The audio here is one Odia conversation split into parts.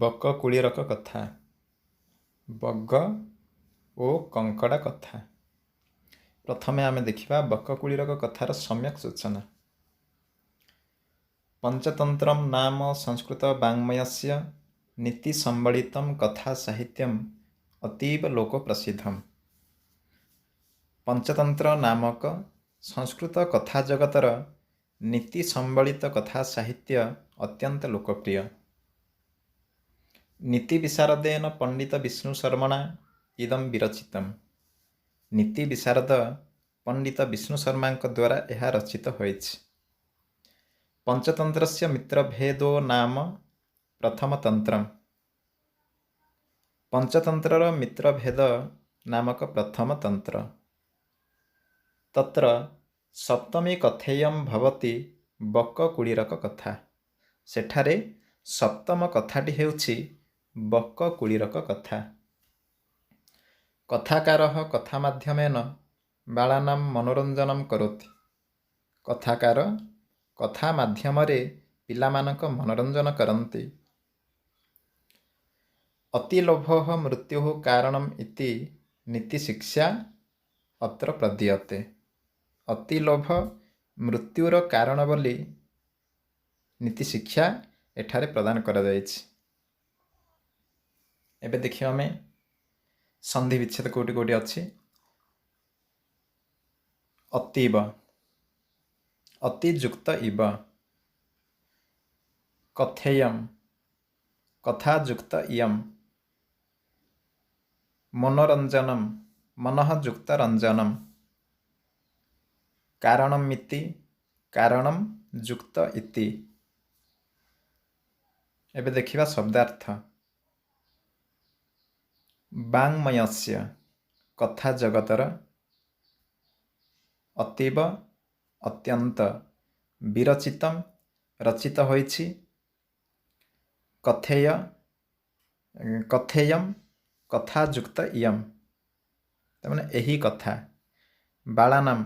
ବକ କୁଳୀରକ କଥା, ବଗ ଓ କଙ୍କଡ଼ା କଥା। ପ୍ରଥମେ ଆମେ ଦେଖିବା ବକ କୁଳୀରକ କଥାର ସମ୍ୟକ ସୂଚନା। ପଞ୍ଚତନ୍ତ୍ରମ ନାମ ସଂସ୍କୃତ ବାଙ୍ମୟସ୍ୟ ନୀତି ସମ୍ବଳିତಂ କଥା ସାହିତ୍ୟମ୍ ଅତୀବ ଲୋକ ପ୍ରସିଦ୍ଧମ୍। ପଞ୍ଚତନ୍ତ୍ର ନାମକ ସଂସ୍କୃତ କଥା ଜଗତର ନୀତି ସମ୍ବଳିତ କଥା ସାହିତ୍ୟ ଅତ୍ୟନ୍ତ ଲୋକପ୍ରିୟ। ନୀତି ବିଶାରଦେନ ପଣ୍ଡିତ ବିଷ୍ଣୁ ଶର୍ମଣା ଇଦಂ ବିରଚିତମ୍। ନୀତି ବିଶାରଦ ପଣ୍ଡିତ ବିଷ୍ଣୁ ଶର୍ମାଙ୍କ ଦ୍ୱାରା ଏହା ରଚିତ ହୋଇଛି। ପଞ୍ଚତନ୍ତ୍ରସ୍ୟ ମିତ୍ରଭେଦୋ ନାମ ପ୍ରଥମ ତନ୍ତ୍ରମ୍। ପଞ୍ଚତନ୍ତ୍ରର ମିତ୍ରଭେଦ ନାମକ ପ୍ରଥମ ତନ୍ତ୍ର। ତତ୍ର ସପ୍ତମୀ କଥେୟମ୍ ଭବତି ବକ କୁଳୀରକ କଥା। ସେଠାରେ ସପ୍ତମ କଥାଟି ହେଉଛି ବକ କୁଳୀରକ କଥା। କଥାକାରଃ କଥା ମାଧ୍ୟମେନ ବାଳାନାଂ ମନୋରଞ୍ଜନಂ କରୋତି। କଥାକାର କଥା ମାଧ୍ୟମରେ ପିଲାମାନଙ୍କ ମନୋରଞ୍ଜନ କରନ୍ତି। ଅତିଲୋଭଃ ମୃତ୍ୟୁଃ କାରଣମ୍ ଇତି ନୀତି ଶିକ୍ଷା ଅତ୍ର ପ୍ରଦୀୟତେ। ଅତିଲୋଭ ମୃତ୍ୟୁର କାରଣ ବୋଲି ନୀତି ଶିକ୍ଷା ଏଠାରେ ପ୍ରଦାନ କରାଯାଇଛି। ଏବେ ଦେଖିବା ଆମେ ସନ୍ଧି ବିଚ୍ଛେଦ କେଉଁଠି କେଉଁଠି ଅଛି। ଅତୀବ, ଅତିଯୁକ୍ତ ଇବ। କଥେୟମ୍, କଥାଯୁକ୍ତ ଇୟମ୍। ମନୋରଞ୍ଜନମ୍, ମନଃଯୁକ୍ତ ରଞ୍ଜନମ୍। କାରଣମିତି, କାରଣମ୍ ଯୁକ୍ତ ଇତି। ଏବେ ଦେଖିବା ଶବ୍ଦାର୍ଥ। ବାଙ୍ମୟସ୍ୟ, କଥା ଜଗତର। ଅତୀବ, ଅତ୍ୟନ୍ତ। ବିରଚିତମ୍, ରଚିତ ହୋଇଛି। କଥେୟ, କଥେୟମ୍, କଥାଯୁକ୍ତ ଇୟମ୍, ତାମାନେ ଏହି କଥା। ବାଳାନାମ,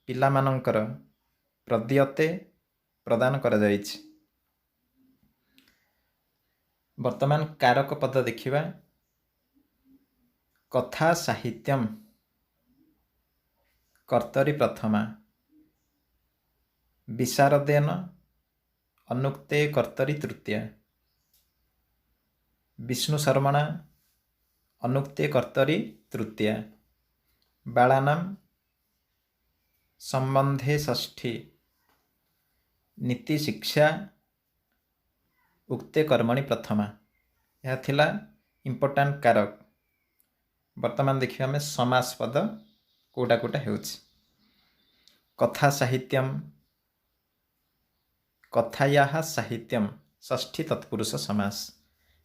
ପିଲାମାନଙ୍କର। ପ୍ରଦୀୟତେ, ପ୍ରଦାନ କରାଯାଇଛି। ବର୍ତ୍ତମାନ କାରକ ପଦ ଦେଖିବା। କଥା ସାହିତ୍ୟମ୍, କର୍ତ୍ତରି ପ୍ରଥମା। ବିଶାରଦେନ, ଅନୁକ୍ତେ କର୍ତ୍ତରି ତୃତୀୟା। ବିଷ୍ଣୁ ଶର୍ମଣା, ଅନୁକ୍ତେ କର୍ତ୍ତରି ତୃତୀୟା। ବାଳାନାମ, ସମ୍ବନ୍ଧେ ଷଷ୍ଠୀ। ନୀତି ଶିକ୍ଷା, ଉକ୍ତେ କର୍ମଣି ପ୍ରଥମା। ଏହା ଥିଲା ଇମ୍ପୋର୍ଟାଣ୍ଟ କାରକ। ବର୍ତ୍ତମାନ ଦେଖିବା ଆମେ ସମାସ ପଦ କେଉଁଟା କେଉଁଟା ହେଉଛି। କଥା ସାହିତ୍ୟମ୍, କଥାୟାଃ ସାହିତ୍ୟମ୍, ଷଷ୍ଠୀ ତତ୍ପୁରୁଷ ସମାସ।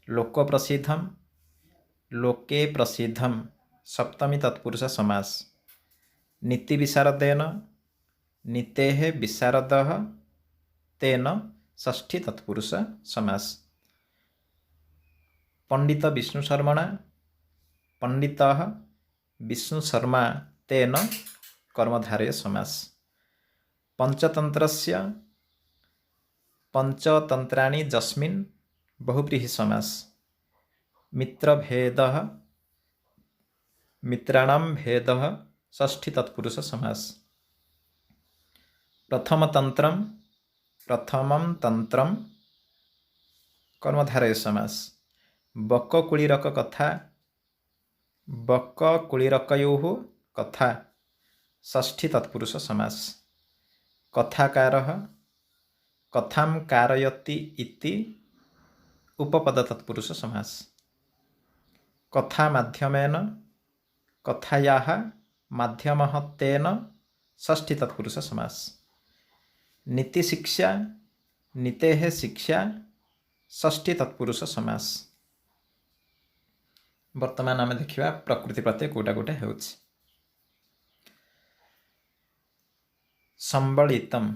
ଲୋକ ପ୍ରସିଦ୍ଧମ୍, ଲୋକେ ପ୍ରସିଦ୍ଧମ୍, ସପ୍ତମୀ ତତ୍ପୁରୁଷ ସମାସ। ନୀତି ବିଶାରଦେନ, ନୀତେଃ ବିଶାରଦଃ ତେନ, ଷଷ୍ଠୀ ତତ୍ପୁରୁଷ ସମାସ। ପଣ୍ଡିତ ବିଷ୍ଣୁ ଶର୍ମଣା, ପଣ୍ଡିତଃ ବିଷ୍ଣୁ ଶର୍ମା ତେନ, କର୍ମଧାରୟ ସମାସ। ପଞ୍ଚତନ୍ତ୍ରସ୍ୟ, ପଞ୍ଚତନ୍ତ୍ରାଣି ଯସ୍ମିନ୍, ବହୁବ୍ରୀହି ସମାସ। ମିତ୍ରଭେଦଃ, ମିତ୍ରାଣାಂ ଭେଦଃ, ଷଷ୍ଠୀ ତତ୍ପୁରୁଷ ସମାସ। ପ୍ରଥମ ତନ୍ତ୍ରମ୍, ପ୍ରଥମಂ ତନ୍ତ୍ରମ୍, କର୍ମଧାରୟ ସମାସ। ବକକୁଳୀରକ କଥା, ବକକୁଳୀରକୟୋଃ କଥା, ଷଷ୍ଠୀ ତତ୍ପୁରୁଷ ସମାସ। କଥାକାରଃ, କଥାಂ କାରୟତି ଇତି, ଉପପଦ ତତ୍ପୁରୁଷ ସମାସ। କଥା ମାଧ୍ୟମେନ, କଥାୟାଃ ମାଧ୍ୟମଃ ତେନ, ଷଷ୍ଠୀ ତତ୍ପୁରୁଷ ସମାସ। ନୀତି ଶିକ୍ଷା, ନୀତେଃ ଶିକ୍ଷା, ଷଷ୍ଠୀ ତତ୍ପୁରୁଷ ସମାସ। ବର୍ତ୍ତମାନ ଆମେ ଦେଖିବା ପ୍ରକୃତି ପ୍ରତ୍ୟୟ କେଉଁଟା କେଉଁଟା ହେଉଛି। ସମ୍ବଳିତମ୍,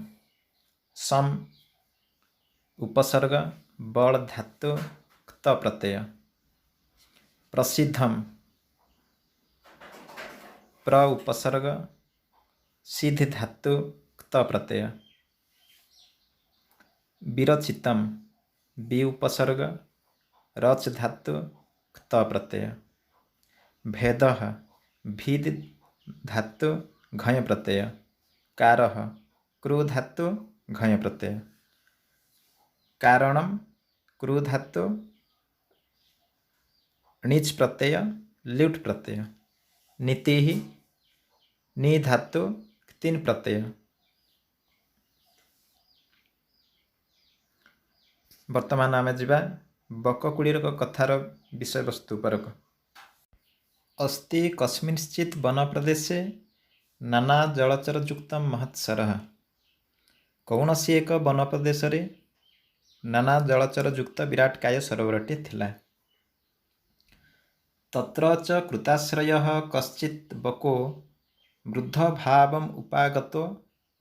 ସମ୍ ଉପସର୍ଗ, ବଳ ଧାତୁ, କ୍ତ ପ୍ରତ୍ୟୟ। ପ୍ରସିଦ୍ଧମ୍, ପ୍ର ଉପସର୍ଗ, ସିଦ୍ଧ ଧାତୁ, କ୍ତ ପ୍ରତ୍ୟୟ। ବିରଚିତମ୍, ବି ଉପସର୍ଗ, ରଚ୍ ଧାତୁ କ୍ତ ପ୍ରତ୍ୟୟ। ଭେଦଃ ଭିଦ୍ ଧାତୁ ଘୟ ପ୍ରତ୍ୟୟ। କାରଃ କୃ ଧାତୁ ଘୟ ପ୍ରତ୍ୟୟ। କାରଣମ୍ କୃ ଧାତୁ ଣିଚ୍ ପ୍ରତ୍ୟୟ ଲ୍ୟୁଟ୍ ପ୍ରତ୍ୟୟ। ନୀତିଃ ନି ଧାତୁ କ୍ତିନ୍ ପ୍ରତ୍ୟୟ। ବର୍ତ୍ତମାନ ଆମେ ଯିବା ବକକୁଳୀର କଥାର ବିଷୟବସ୍ତୁ ଉପରକୁ। अस्ति कस्मिंश्चित् ବନପ୍ରଦେଶେ ନାନା ଜଳଚରଯୁକ୍ତ ମହତ୍ସରଃ। କୌଣସି ଏକ ବନପ୍ରଦେଶରେ ନାନା ଜଳଚରଯୁକ୍ତ ବିରାଟକାୟ ସରୋବରଟିଏ ଥିଲା। ତତ୍ର ଚ କୃତାଶ୍ରୟଃ କଶ୍ଚିତ୍ ବକୋ ବୃଦ୍ଧଭାବମ୍ ଉପାଗତୋ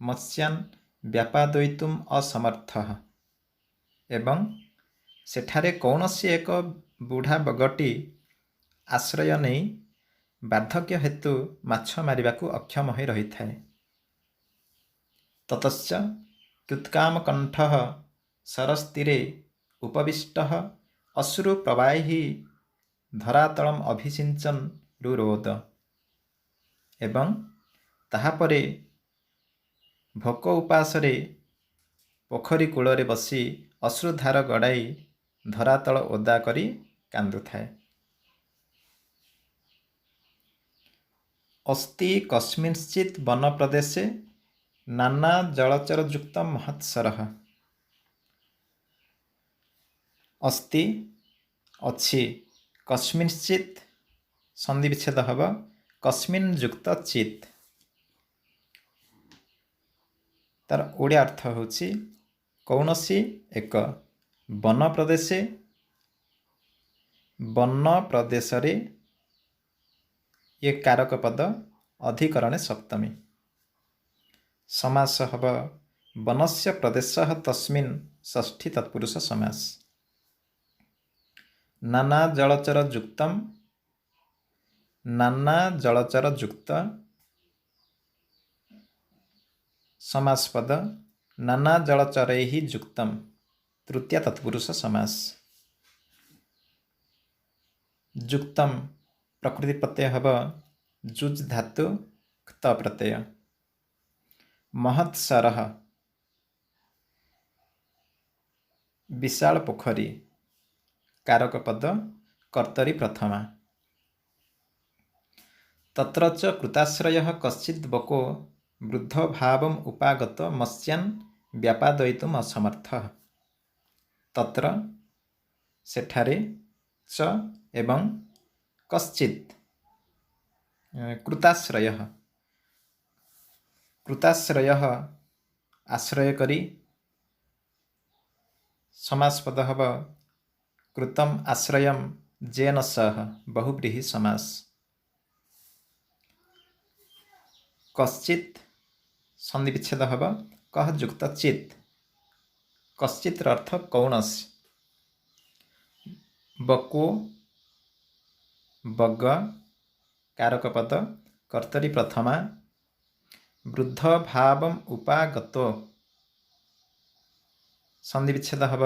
ମତ୍ସ୍ୟାନ୍ ବ୍ୟାପାଦୟିତୁମ୍ ଅସମର୍ଥଃ। ଏବଂ ସେଠାରେ କୌଣସି ଏକ ବୁଢ଼ା ବଗଟି ଆଶ୍ରୟ ନେଇ ବାର୍ଦ୍ଧକ୍ୟ ହେତୁ ମାଛ ମାରିବାକୁ ଅକ୍ଷମ ହୋଇ ରହିଥାଏ। ତତଶ୍ଚ କ୍ୟୁତ୍କାମକଣ୍ଠଃ ସରସ୍ତୀରେ ଉପବିଷ୍ଟଃ ଅଶ୍ରୁପ୍ରବାହୈଃ ଧରାତଳମ୍ ଅଭିସିଞ୍ଚନ୍ ରୁରୋଦ। ଏବଂ ତାହାପରେ ଭୋକ ଉପାସରେ ପୋଖରୀ କୂଳରେ ବସି ଅଶ୍ରୁଧାର ଗଡ଼ାଇ ଧରାତଳ ଓଦା କରି କାନ୍ଦୁଥାଏ। ଅସ୍ତି କସ୍ମିଂଶ୍ଚିତ୍ ବନପ୍ରଦେଶେ ନାନା ଜଳଚରଯୁକ୍ତ ମହତ୍ସରଃ। ଅସ୍ତି ଅଛି, କସ୍ମିଂଶ୍ଚିତ୍ ସନ୍ଧି ବିଚ୍ଛେଦ ହେବ କସ୍ମିନ୍ ଯୁକ୍ତ ଚିତ୍। ତାର ଓଡ଼ିଆ ଅର୍ଥ ହେଉଛି କୌଣସି ଏକ, ବନପ୍ରଦେଶେ ବନ ପ୍ରଦେଶରେ, ଇଏ କାରକ ପଦ ଅଧିକରଣେ ସପ୍ତମୀ। ସମାସ ହେବ ବନସ୍ୟ ପ୍ରଦେଶଃ ତସ୍ମିନ୍ ଷଷ୍ଠୀ ତତ୍ପୁରୁଷ ସମାସ। ନାନା ଜଳଚର ଯୁକ୍ତମ୍ ନାନା ଜଳଚର ଯୁକ୍ତ ସମାସ ପଦ ନାନା ଜଳଚରୈଃ ଯୁକ୍ତମ୍ ତୃତୀୟା ତତ୍ପୁରୁଷ ସମାସ। ଯୁକ୍ତମ୍ ପ୍ରକୃତି ପ୍ରତ୍ୟୟ ହେବ ଯୁଜ୍ ଧାତୁ କ୍ତ ପ୍ରତ୍ୟୟ। ମହତ୍ସରଃ ବିଶାଳ ପୋଖରୀ କାରକ ପଦ କର୍ତ୍ତରୀ ପ୍ରଥମା। ତତ୍ର ଚ କୃତାଶ୍ରୟଃ କଶ୍ଚିତ୍ ବକୋ ବୃଦ୍ଧଭାବମ୍ ଉପାଗତ ମତ୍ସ୍ୟାନ୍ ବ୍ୟାପାଦୟିତୁମ୍ ଅସମର୍ଥଃ। ତତ୍ର ସେଠାରେ, ଚ ଏବଂ କଶ୍ଚିତ୍ କୃତାଶ୍ରୟଃ କୃତାଶ୍ରୟଃ ଆଶ୍ରୟ କରି ସମାସ ପଦ ହେବ କୃତମ୍ ଆଶ୍ରୟମ୍ ଜେନ ସହ ବହୁବ୍ରୀହି ସମାସ। କଶ୍ଚିତ୍ ସନ୍ଧି ବିଚ୍ଛେଦ ହେବ କହ ଯୁକ୍ତ ଚିତ୍। କଶ୍ଚିତ୍ର ଅର୍ଥ କୌଣସି। ବକୋ ବଗ କାରକ ପଦ କର୍ତ୍ତରୀ ପ୍ରଥମା। ବୃଦ୍ଧ ଭାବମ୍ ଉପାଗତୋ ସନ୍ଧି ବିଚ୍ଛେଦ ହେବ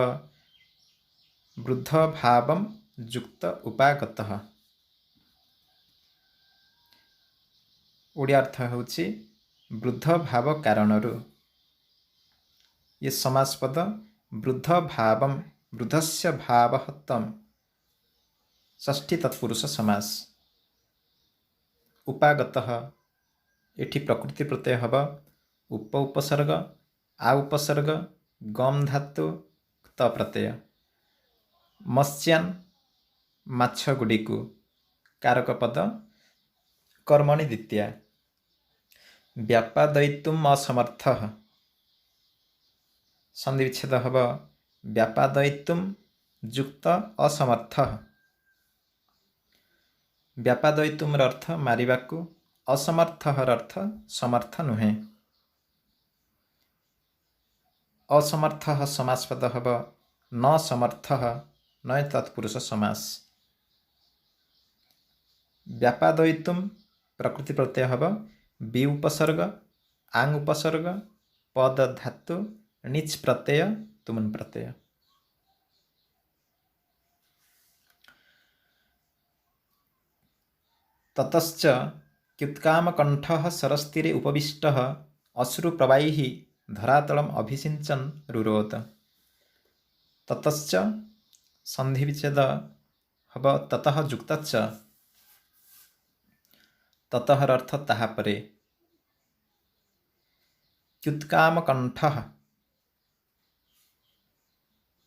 ବୃଦ୍ଧ ଭାବମ୍ ଯୁକ୍ତ ଉପାଗତଃ। ଓଡ଼ିଆ ଅର୍ଥ ହେଉଛି ବୃଦ୍ଧ ଭାବ କାରଣରୁ। ଇଏ ସମାସ ପଦ ବୃଦ୍ଧ ଭାବମ୍ ବୃଦ୍ଧସ୍ୟ ଭାବଃ ତମ୍ ଷଷ୍ଠୀ ତତ୍ପୁରୁଷ ସମାସ। ଉପାଗତଃ ଏଠି ପ୍ରକୃତି ପ୍ରତ୍ୟୟ ହେବ ଉପ ଉପସର୍ଗ ଆ ଉପସର୍ଗ ଗମ୍ ଧାତୁ କ୍ତ ପ୍ରତ୍ୟୟ। ମତ୍ସ୍ୟାନ୍ ମାଛ ଗୁଡ଼ିକୁ କାରକ ପଦ କର୍ମଣି ଦ୍ୱିତୀୟା। ବ୍ୟାପାଦୟିତୁମ୍ ଅସମର୍ଥଃ ସନ୍ଧି ବିଚ୍ଛେଦ ହେବ ବ୍ୟାପାଦୟିତୁମ୍ ଯୁକ୍ତ ଅସମର୍ଥଃ। ବ୍ୟାପାଦୟିତୁମ୍ର ଅର୍ଥ ମାରିବାକୁ, ଅସମର୍ଥଃର ଅର୍ଥ ସମର୍ଥ ନୁହେଁ। ଅସମର୍ଥଃ ସମାସ ପଦ ହେବ ନ ସମର୍ଥଃ ନୟ ତତ୍ପୁରୁଷ ସମାସ। ବ୍ୟାପାଦୟିତୁମ୍ ପ୍ରକୃତି ପ୍ରତ୍ୟୟ ହେବ ବି ଉପସର୍ଗ ଆଂ ଉପସର୍ଗ ପଦ ଧାତୁ ଣିଚ୍ ପ୍ରତ୍ୟୟ ତୁମୁନ୍ ପ୍ରତ୍ୟୟ। ତତଶ୍ଚ କ୍ୟୁତ୍କାମକଣ୍ଠଃ ସରସ୍ତୀରେ ଉପବିଷ୍ଟଃ ଅଶ୍ରୁପ୍ରବାଇଃ ଧରାତଳମ୍ ଅଭିସିଞ୍ଚନ୍ ରୁରୋଦ। ତତଶ୍ଚ ସନ୍ଧି ବିଚ୍ଛେଦ ହେବ ତତଃ ଯୁକ୍ତଶ୍ଚ। ତତଃର ଅର୍ଥ ତାହାପରେ। କ୍ୟୁତ୍କାମକଣ୍ଠଃ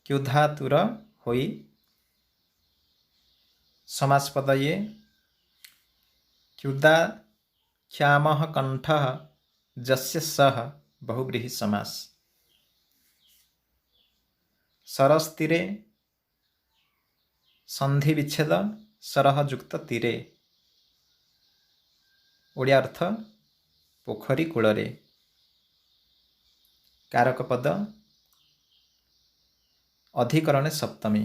କ୍ୟୁଧାତୁର ହୋଇ ସମାସପଦ ଇଏ। କ୍ୟୁଦା କ୍ଷାମଃ କଣ୍ଠଃ ଯସ୍ୟ ସଃ ବହୁବ୍ରୀହି ସମାସ। ସରସ୍ତୀରେ ସନ୍ଧି ବିଚ୍ଛେଦ ସରହ ଯୁକ୍ତ ତୀରେ। ଓଡ଼ିଆ ଅର୍ଥ ପୋଖରୀ କୂଳରେ। କାରକ ପଦ ଅଧିକରଣେ ସପ୍ତମୀ।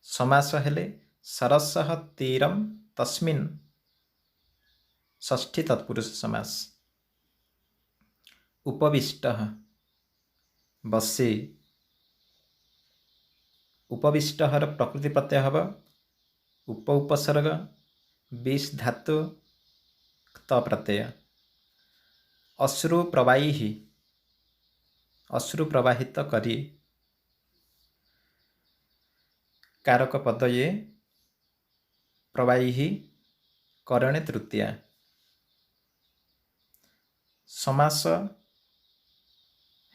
ସମାସ ହେଲେ ସରସଃ ତୀରମ୍ ତସ୍ମିନ୍ ଷଷ୍ଠୀ ତତ୍ପୁରୁଷ ସମାସ। ଉପବିଷ୍ଟଃ ବସି। ଉପବିଷ୍ଟଃର ପ୍ରକୃତି ପ୍ରତ୍ୟୟ ହେବ ଉପ ଉପସର୍ଗ ବିଶ ଧାତୁ କ୍ତ ପ୍ରତ୍ୟୟ। ଅଶ୍ରୁ ପ୍ରବାଇହି ଅଶ୍ରୁ ପ୍ରବାହିତ କରି। କାରକ ପଦ ଇଏ ପ୍ରବାଇହି କରଣେ ତୃତୀୟା। ସମାସ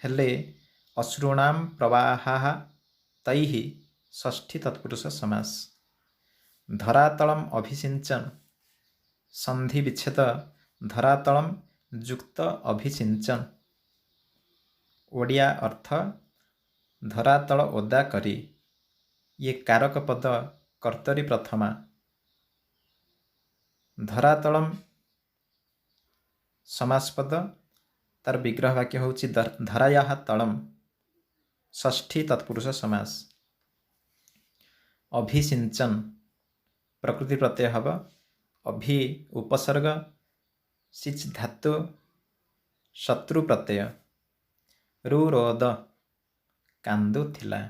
ହେଲେ ଅଶ୍ରୁଣାಂ ପ୍ରବାହାଃ ତୈଃ ଷଷ୍ଠୀ ତତ୍ପୁରୁଷ ସମାସ। ଧରାତଳମ୍ ଅଭିସିଞ୍ଚନ୍ ସନ୍ଧି ବିଚ୍ଛେଦ ଧରାତଳମ୍ ଯୁକ୍ତ ଅଭିସିଞ୍ଚନ୍। ଓଡ଼ିଆ ଅର୍ଥ ଧରାତଳ ଓଦା କରି। ଇଏ କାରକ ପଦ କର୍ତ୍ତରୀ ପ୍ରଥମା। ଧରାତଳମ୍ ସମାସପଦ, ତାର ବିଗ୍ରହ ବାକ୍ୟ ହେଉଛି ଧରାୟାଃ ତଳମ୍ ଷଷ୍ଠୀ ତତ୍ପୁରୁଷ ସମାସ। ଅଭିସିଞ୍ଚନ୍ ପ୍ରକୃତି ପ୍ରତ୍ୟୟ ହେବ ଅଭି ଉପସର୍ଗ ସିଚ୍ ଧାତୁ ଶତ୍ରୁ ପ୍ରତ୍ୟୟ। ରୁରୋଦ କାନ୍ଦୁଥିଲା।